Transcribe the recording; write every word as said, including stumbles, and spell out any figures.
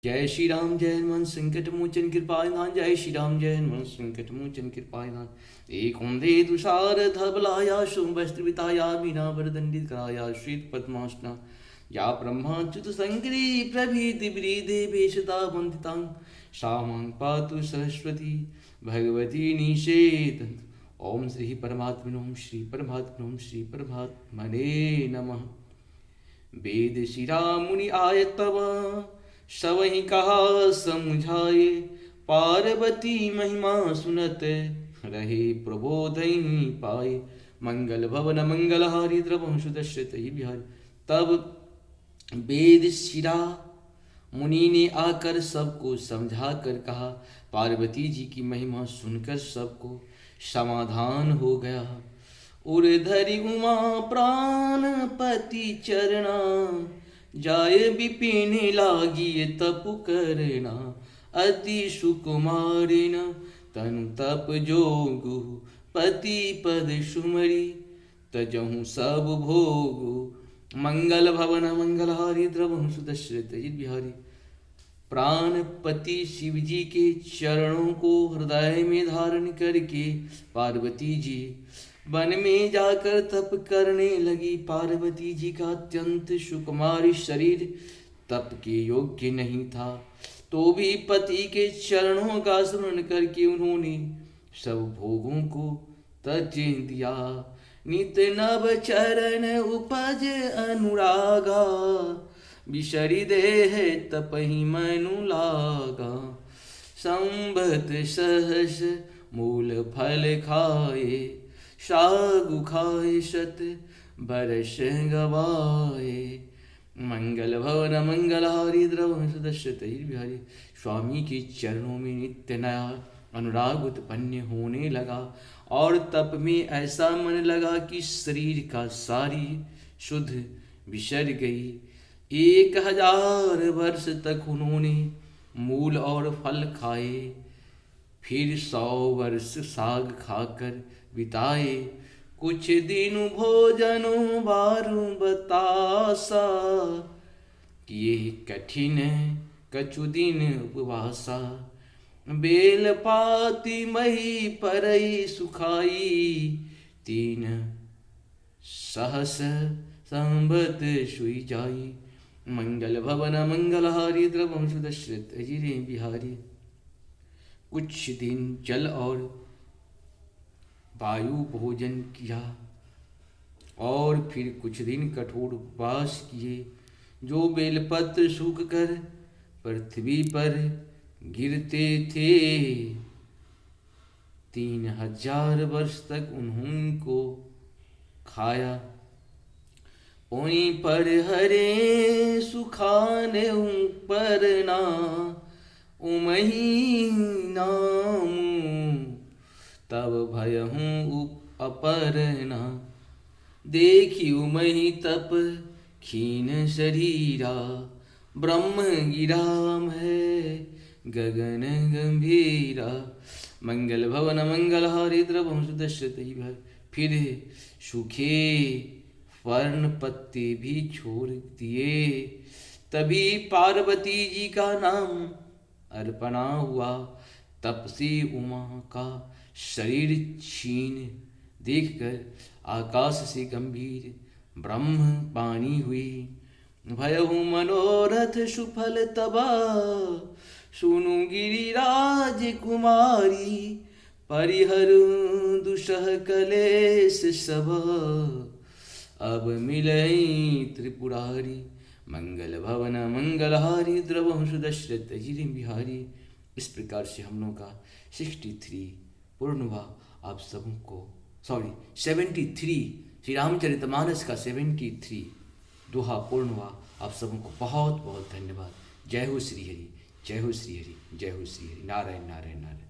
जय श्री राम जय हनुमान संकट मोचन कृपा निधान। जय श्री राम जय हनुमान संकट मोचन कृपा निधान। एक औंधे तुषार धवलाया शोभन वस्त्र विताया मीना वर दंडित कराया श्वेत पद्मासना। या ब्रह्मा च्युत संकरी प्रभृति वृद्धि वेशता वंदितां सामां पातु सरस्वती भगवती निषेध। ओम श्री परमात्मने नमः, श्री परमात्मने नमः, श्री परमात्मने नमः। वेद शिरा मुनि आय तब सबहि कहा समुझाए। पार्वती महिमा सुनत रहे प्रबोधहि पाए। मंगल भवन मंगलहारी द्रवहु सुदर्शत ही बिहारी। तब वेद शिरा मुनि ने आकर सबको समझा कर कहा। पार्वती जी की महिमा सुनकर सबको समाधान हो गया। उर धरि उमा प्राणपति चरणा जाय विपिन लागिय तप करना। अति सुकुमारिन तनु तप जोगु पति पद सुमरी तजहु सब भोगु। मंगल भवन मंगलहारी द्रवहु सुदर्शत ही बिहारी। प्राणपति शिव जी के चरणों को हृदय में धारण करके पार्वती जी वन में जाकर तप करने लगी। पार्वती जी का अत्यंत सुकुमार शरीर तप के योग्य नहीं था, तो भी पति के चरणों का स्मरण करके उन्होंने सब भोगों को तज दिया। नित नव चरण उपज अनुरागा, बिसरि देह तपहि मनु लागा। संवत सहस मूल फल खाए, सागु खाए सत बरस गवाए। मंगल भवन मंगलहारी द्रवहु सुदर्शत ही बिहारी। स्वामी के चरणों में नित्य नया अनुराग उत्पन्न होने लगा और तप में ऐसा मन लगा कि शरीर का सारी सुध बिसर गई। एक हजार वर्ष तक उन्होंने मूल और फल खाए, फिर सौ वर्ष साग खाकर बिताए। कुछ दिन भोजन बारू बतासा, किए कठिन कछु दिन उपवासा। बेल पाती मही परई सुखाई, तीन सहस संवत सुई जाई। मंगल भवन मंगलहारी द्रवहु सुदर्शत ही बिहारी। कुछ दिन जल और वायु भोजन किया और फिर कुछ दिन कठोर उपवास किए। जो बेलपत्र सूख कर पृथ्वी पर गिरते थे, तीन हजार वर्ष तक उन्होंने को खाया। पोई पर हरे सुखान ऊपर ना उमही नाम, तब भयहु उप-, अपर ना। देखी उमही तप खीन शरीरा, ब्रह्म गिरा मह गगन गंभीरा। मंगल भवन मंगलहारी द्रवहु सुदर्शत ही भय। फिर सूखे फर्न पत्ते भी छोड़ दिए। तभी पार्वती जी का नाम अर्पणा हुआ। तप से उमा का शरीर क्षीण देखकर आकाश से गंभीर ब्रह्म बाणी हुई। भयहु मनोरथ सुफल तबा, सुनु गिरिराज कुमारी, परिहरु दुसह कलेश सब, अब मिलई त्रिपुरारी। मंगल भवन मंगलहारी, द्रवहु सुदर्शत ही बिहारी। इस प्रकार से हम लोगों का सिक्सटी थ्री पूर्ण हुआ। आप सबों को, सॉरी, सेवेंटी थ्री, श्री रामचरितमानस का सेवेंटी थ्री दोहा पूर्ण हुआ। आप सबों को बहुत बहुत धन्यवाद। जय हो श्री हरि, जय हो श्री हरि, जय हो श्री हरि। नारायण, नारायण, नारायण।